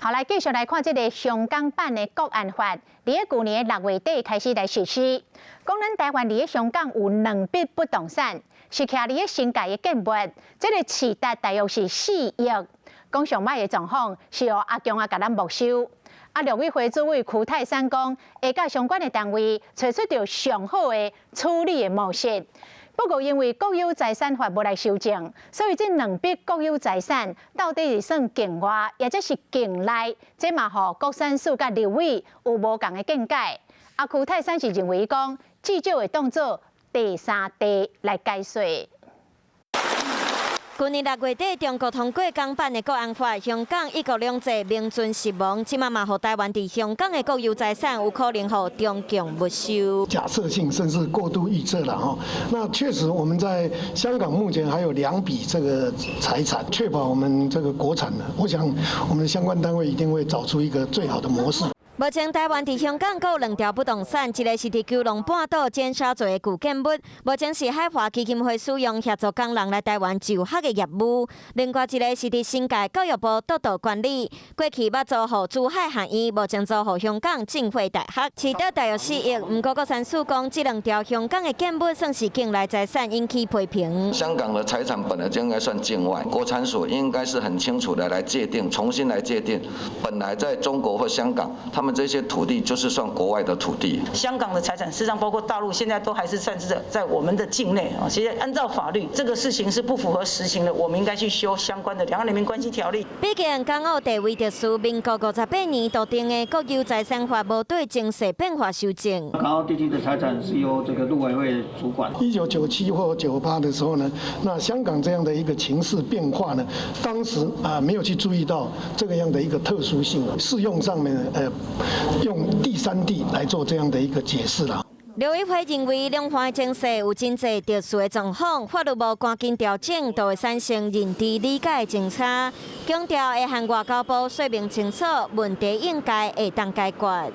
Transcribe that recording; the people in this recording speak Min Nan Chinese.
好，來繼續來看這个香港版的國安法，佇咧舊年6月底開始來實施。講咱台灣佇咧香港有兩筆不動產，是徛佇咧新界的建物，這个市值大約是4億。講上䆀的狀況是予阿共啊共咱沒收。啊，陸委會主委區泰山講，會佮相關的單位揣出著上好的處理的模式。不過，因為國有財產法無來修正，所以這兩筆國有財產到底是算境外，抑者是境內，這嘛予國產署佮立委有無仝的見解。啊，區泰山是認為講，至少會當做第三地來解說。舊年6月底，中國通過港版的國安法，香港一國兩制名存實亡。這馬嘛，予台灣佇香港的國有財產有可能予中共沒收。假設性甚至過度預測了哈。那確實，我們在香港目前還有兩筆這個財產，確保我們這個國產的。我想，我們的相關單位一定會找出一個最好的模式。目前台灣佇香港閣有兩條不動產，一个是佇九龍半島尖沙咀的舊建物，目前是海華基金會使用協助港人來台灣就學的業務；另外一个是佇新界教育部督導管理，過去捌租予珠海學院，目前租予香港浸會大學，市值大約4億。毋過國產署講，這兩條香港的建物算是境內財產，引起批評。香港的財產本來就應該算境外，國產署應該是很清楚的來界定，重新來界定，本來在中國或香港，他們這些土地就是算國外的土地。香港的財產，事實上包括大陸，現在都還是算是在我們的境內啊。其實按照法律，這個事情是不符合實情的，我們應該去修相關的《兩岸人民關係條例》。畢竟港澳地位特殊，民國58年制定的國有財產法無對情勢變化修正。港澳地區的財產是由這個陸委會主管。1997或98的時候呢，那香港這樣的一個情勢變化呢，當時啊沒有去注意到這個樣的一個特殊性，適用上面用第三地來做這樣的一個解釋啦。陸委會認為兩岸情勢有真濟特殊的狀況，法律無趕緊調整，就會產生認知理解的爭差。強調會和外交部說明清楚，問題應該會當解決。